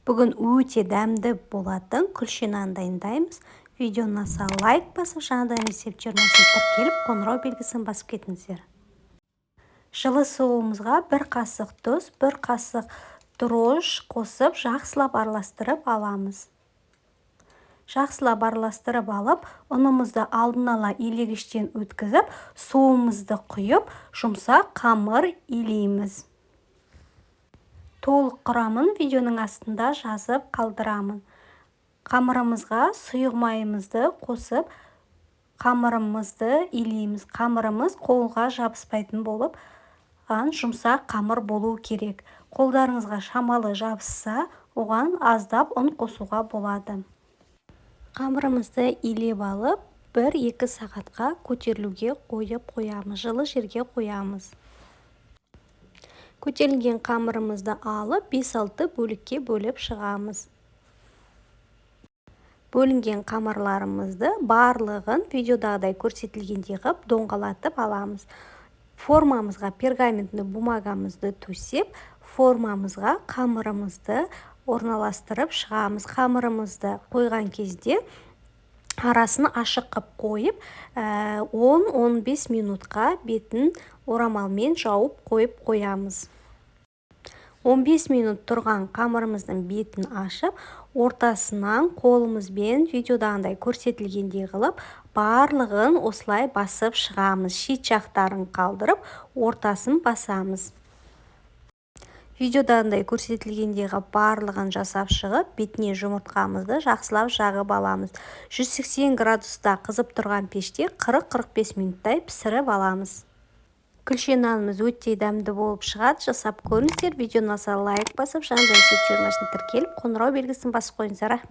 Бүгін өте дәмді болатын күлше нан дайындаймыз. Видео ұнаса, лайк басып, жаңадан рецепт арнасын тіркеліп, қоңырау белгісін басып кетіңіздер. Жылы суымызға 1 қасық тұз, 1 қасық дрожж қосып, жақсылап араластырып аламыз. Жақсылап араластырып алып, ұнымызды алдын ала елегіштен өткізіп, суымызды құйып, жұмсақ қамыр илейміз. Толық құрамын видеоның астында жазып қалдырамын. Қамырымызға сұйық майымызды қосып, қамырымызды илейміз. Қамырымыз қолға жабыспайтын болып, жұмсақ қамыр болу керек. Қолдарыңызға шамалы жабысса, оған аздап ұн қосуға болады. Қамырымызды илеп алып, 1-2 сағатқа көтерілуге қойып қоямыз, жылы жерге қоямыз. Көтерілген қамырымызды алып, 5-6 бөлікке бөліп шығамыз. Бөлінген қамырларымызды барлығын видеодағыдай көрсетілгендей қылып доңғалатып аламыз. Формамызға пергаментный бумагамызды төсеп, формамызға қамырымызды орналастырып шығамыз. Қамырымызды қойған кезде арасын ашық қып қойып, 10-15 минутқа бетін орамалмен жауып қойып қоямыз. 15 минут тұрған қамырымыздың бетін ашып, ортасынан қолымызбен видеодағындай көрсетілгендей қылып барлығын осылай басып шығамыз. Шет жақтарын қалдырып, ортасын басамыз. Видеодағындай көрсетілгендей қылып барлығын жасап шығып, бетіне жұмыртқамызды жақсылап жағып аламыз. 180 градуста қызып тұрған пеште 40-45 минуттай пісіріп аламыз. Күлше нанымыз өте дәмді болып шығады. Жасап көріңіздер. Видео ұнаса, лайк басып, жаңадан тіркеліп, қоңырау белгісін басып қойыңыздар. Рахмет.